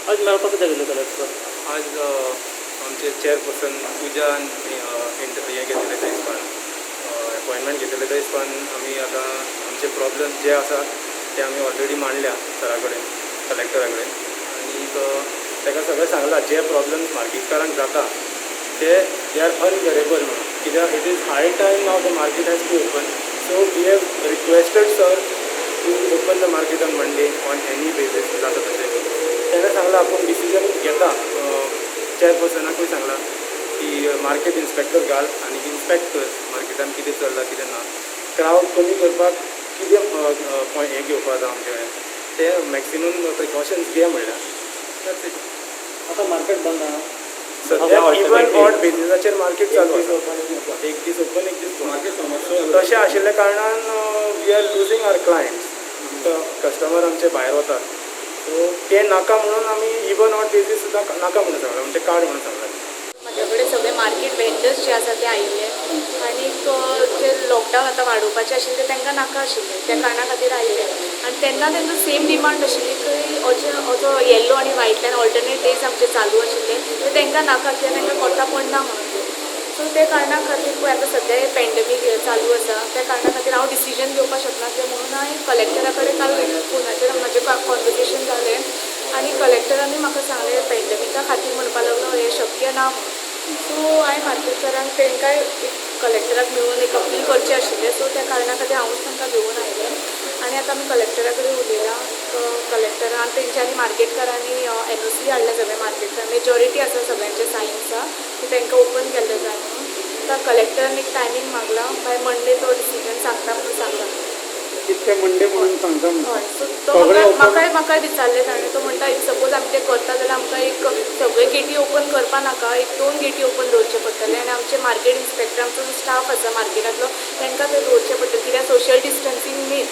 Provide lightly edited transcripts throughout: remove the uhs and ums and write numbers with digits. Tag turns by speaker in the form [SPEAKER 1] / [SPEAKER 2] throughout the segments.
[SPEAKER 1] आज मेळपाक कित्याक येयले कलेक्टर?
[SPEAKER 2] आज आमचे चेअरपर्सन पुजान हें घेतिल्लें त्या हिसपान, एपॉयंटमेंट घेतिल्लें त्या हिसपान आमी आतां आमचे प्रॉब्लम जे आसा ते आमी ऑलरेडी मांडल्या सरा कडेन, कलेक्टरा कडेन. आनी ताका सगळें सांगलां, जे प्रॉब्लम्स मार्केटकारांक जाता ते they are unbearable म्हणून. कित्याक it is high time now the market has to open, so we have requested sir to open the market on Monday on any basis जाता तशें. तेणें सांगलां आपूण डिसिजन घेता. चेअरपर्सनाकूय सांगलां की मार्केट इन्स्पेक्टर घाल आनी इन्स्पेक्ट कर मार्केटान कितें चल्लां कितें ना, क्रावड कमी करपाक कितें हें घेवपा जाय आमचे कडेन, ते मॅक्सिमम प्रिकॉशन्स घे म्हणल्यार. That's it.
[SPEAKER 1] आतां मार्केट बंद आहा.
[SPEAKER 2] सद्याक इवन ऑड बेजिसाचेर मार्केट चालू आसा. एक दीस ओपन, एक दीस बंद. सो तशें आशिल्ल्या कारणान we are losing our clients, customer आमचे भायर वतात. सो ते नाका म्हणून आमी इवन ऑड बेजीस सुद्दां नाका म्हणून सांगलां, म्हणजे काड म्हणून सांगलां.
[SPEAKER 3] म्हाज्या कडेन सगळे मार्केट वेंडर्स जे आसा ते आयिल्ले आनीक जे लॉकडावन आतां वाडोवपाचें आशिल्लें तांकां नाका आशिल्लें, त्या कारणा खातीर आयिल्ले. आनी तेन्ना तेंचो सेम डिमांड आशिल्ली की अजो येल्लो आनी व्हायट लायन ऑल्टरनेट डेज आमचे चालू आशिल्ले ते तांकां नाका, कित्याक तांकां कोता पडना म्हणून. सो ते कारणा खातीर पळय आतां सद्या हें पॅन्डेमीक चालू आसा, त्या कारणा खातीर हांव डिसिजन घेवपाक शकनासलें म्हणून हांवें कलेक्टरा कडेन काल फोनाचेर म्हाजें कॉन्वर्सेशन जालें आनी कलेक्टरानूय म्हाका सांगलें, पॅन्डेमिका खातीर म्हणपाक लागलो हें शक्य ना म्हणून. सो हांवें मार्केटकारांक तांकांय एक कलेक्टराक मेळून एक अपील करचें आशिल्लें. सो त्या कारणा खातीर हांवूच तांकां घेवन आयलें आनी आतां आमी कलेक्टरा कडेन उलयलां. कलेक्टरान तेंच्यांनी मार्केटकारांनी एनओसी हाडल्या. सगळे मार्केटकार मेजॉरिटी आसा, सगळ्यांचे सायन आसा की तांकां ओपन केल्लें जाय म्हणून. आतां कलेक्टरान एक टायमींग मागला, बाय मंडे तो डिसिजन सांगता म्हणून सांगला.
[SPEAKER 4] कितके मंडे म्हणून सांगता.
[SPEAKER 3] हय, सो तो
[SPEAKER 4] सगळे
[SPEAKER 3] म्हाका
[SPEAKER 4] open-
[SPEAKER 3] म्हाकाय विचारलें ताणें. तो म्हणटा, if suppose आमी तें करता जाल्यार आमकां एक सगळे गेटी ओपन करपा नाका, एक दोन गेटी ओपन दवरचे पडटले आनी आमचे मार्केट इन्स्पेक्टर, आमचो जो स्टाफ आसा मार्केटांतलो, तांकां ते दवरचे पडटले, कित्याक सोशल डिस्टन्सींग मेन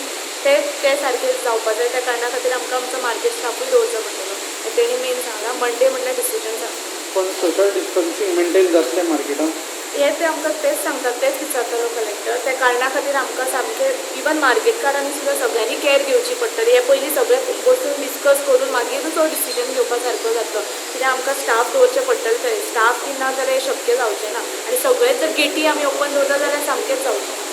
[SPEAKER 3] ते ते सारकें जावपा जाय. त्या कारणा खातीर आमकां आमचो मार्केट स्टाफूय दवरचो पडटलो. तेणी मेन सांगलां, मंडे म्हणल्यार डिसिजन सांगता.
[SPEAKER 4] पण सोशल डिस्टन्सिंग मेंटेन जातलें मार्केटान?
[SPEAKER 3] हे ते आमकां तेच सांगतात, तेच विचारतालो कलेक्टर. त्या कारणा खातीर आमकां सामकें इवन मार्केटकारांनी सुद्दां सगळ्यांनी कॅर घेवची पडटली. हे पयलीं सगळें बसून डिस्कस करून मागीरूच हो डिसिजन घेवपा सारको जातलो, कित्याक आमकां स्टाफ दवरचे पडटले थंय. स्टाफ बी ना जाल्यार हें शक्य जावचें ना आनी सगळेच जर गेटी आमी ओपन दवरता जाल्यार सामकेंच जावचें ना.